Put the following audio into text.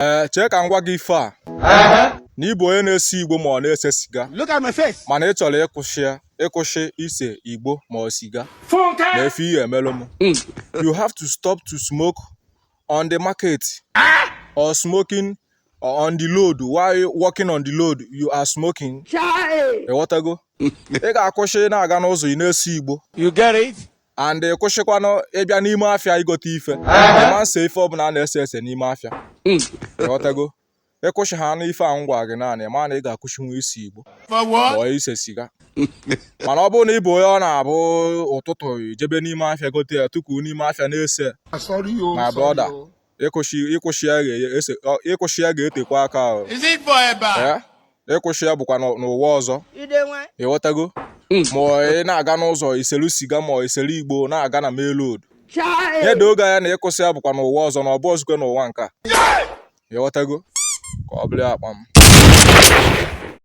Ee, chee ka m gwa gị ife a na ị bụ onye na-ese igbo ma ọ na-ese siga. Look at my face. Mana ị chọrọ ịkwụsị ya, ịkwụsị ise igbo ma ọ siga na ife ihe emelụ m, you have to stop to smoke on the market or smoking on the road. While walking on the road, you are smoking. Ịghọtago? Ị ga-akwụsị na-aga n'ụzọ ị na-ese igbo. You get it? And ị kwụsịkwanụ ịbịa n'ime afịa igote ife, ịma nse ife ọbụla a na-ese ese n'ime afịa. Ịghọtago? Ịkwụsị ha n'ife a ngwa gị naanị ma na ị ga-akwụsịnwu ise igbo For ma what? ọ ise siga. Mana ọ bụrụ na ị bụ onye ọ na-abụ ụtụtụ ijebe n'ime afịa gote ya tupu n'ime afịa na-ese, Sorry, oh, my sorry, brother, oh. ịkwụsị ya ga-ese, ịkwụsị ya ga-etekwa aka ahụ. Is it forever? Ee, ịkwụsị ya bụkwa n'ụwa ọzọ. Ịghọtago? Ma ị na-aga n'ụzọ iselu siga ma ọ iselu igbo na-aga na main road, ihe dị oge anya na ịkwụsị ya bụkwa n'ụwa ọzọ na ọ bụ ọzụkwe n'ụwa nke a. Ịghọtago? Ka ọ bụrụ akpa m.